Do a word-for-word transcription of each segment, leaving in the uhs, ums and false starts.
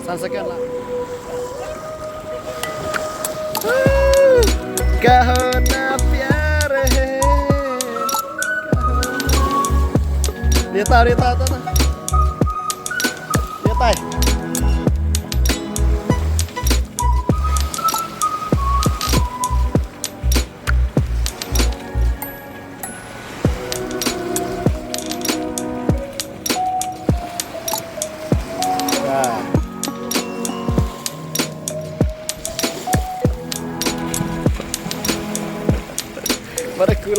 Tan second lah. Kaho na pyar hai. Dia tahu, dia tahu, tahu, tahu. Dia tahu. Para kul.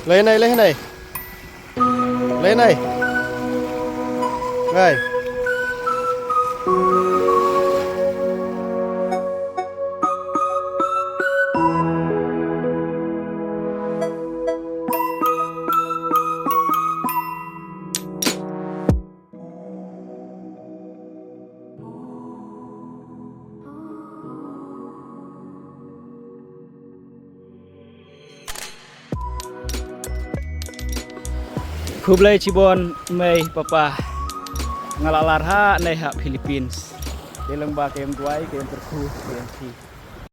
Lei nai, lei nai. Lei nai. Ngai. Khublei chibon mei papa. Nga la lar ha nei ha Philippines. Te lang ba kem duai, kem perku, kem thi.